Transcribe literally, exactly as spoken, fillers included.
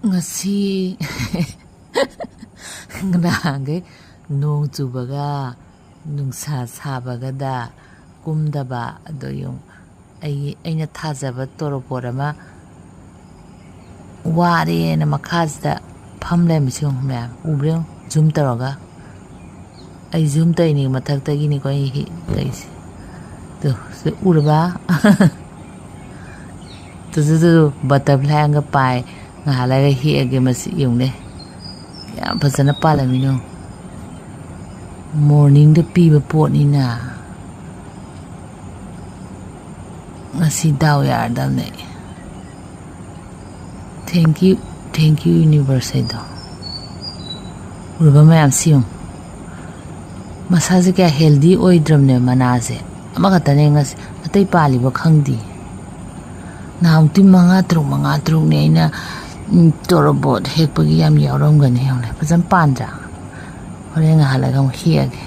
ꯉꯁꯤ ꯅꯍꯥꯟꯈꯩ ꯅꯣꯡ ꯆꯨꯕꯒ ꯅꯨꯡꯁꯥ ꯁꯥꯕꯒꯗ ꯀꯨꯝꯗꯕ ꯑꯗꯣ ꯌꯦꯡꯉꯨ, ꯑꯩ, ꯑꯩꯅ ꯊꯥꯖꯕ ꯇꯣꯔꯣꯕꯣꯠ ꯑꯃ ꯋꯥꯔꯦꯅ ꯃꯈꯥꯁꯤꯗ ꯐꯝ ꯂꯩꯔꯝꯃꯤꯁꯤ ꯌꯦꯡꯉꯨ ꯃꯌꯥꯝ꯫ ꯎꯕ꯭ꯔꯥ ꯌꯦꯡꯉꯨ? ꯖꯨꯝ ꯇꯧꯔꯒ꯫ ꯑꯩ ꯖꯨꯝ ꯇꯧꯔꯤꯅꯤ, ꯃꯊꯛꯇꯒꯤꯅꯤꯀꯣ ꯑꯩ ꯍꯤ-, ꯇꯧꯔꯤꯁꯦ꯫ ꯇꯨ, ꯁꯤ ꯎꯔꯕ? ꯇꯨ, ꯇꯨ, ꯇꯨ, ꯇꯨ, ꯕꯇꯔꯐ꯭ꯂꯥꯏ ꯑꯃꯒ ꯄꯥꯏ꯫ ꯉꯥꯏꯍꯥꯛ ꯂꯩꯔꯒ ꯍꯦꯛꯑꯒꯦ ꯃꯁꯤ ꯌꯦꯡꯉꯨꯅꯦ꯫ ꯌꯥꯝ ꯐꯖꯅ ꯄꯥꯜꯂꯝꯃꯤꯅꯣ꯫ ꯃꯣꯔꯅꯤꯡꯗ ꯄꯤꯕ ꯄꯣꯠꯅꯤꯅ꯫ ꯉꯁꯤ ꯗꯥꯎ ꯌꯥꯔꯗꯕꯅꯦ꯫ Thank you, thank you universe ꯍꯥꯏꯗꯣ꯫ ꯎꯔꯕ ꯃꯌꯥꯝ ꯁꯤ ꯌꯦꯡꯉꯨ꯫ ꯃꯁꯥꯁꯦ ꯀꯌꯥ healthy ꯑꯣꯏꯗ꯭ꯔꯕꯅꯦ ꯃꯅꯥꯁꯦ꯫ ꯑꯃꯈꯛꯇꯅꯦ ꯉꯁꯤ, ꯑꯇꯩ ꯄꯥꯜꯂꯤꯕ ꯈꯪꯗꯦ꯫ ꯅꯍꯥꯟꯃꯨꯛꯇꯤ ꯃꯉꯥ ꯇꯔꯨꯛ, ꯃꯉꯥ ꯇꯔꯨꯛꯅꯦ ꯑꯩꯅ, ꯎꯝ, ꯇꯣꯔꯣꯕꯣꯠ ꯍꯦꯛꯄꯒꯤ ꯌꯥꯝ ꯌꯥꯎꯔꯝꯒꯅꯤ ꯌꯦꯡꯉꯨꯅꯦ꯫ ꯐꯖꯅ ꯄꯥꯟꯗ꯭ꯔꯥ? ꯍꯣꯔꯦꯟ ꯉꯥꯏꯍꯥꯛ ꯂꯩꯔꯒ ꯑꯃꯨꯛ ꯍꯦꯛꯑꯒꯦ꯫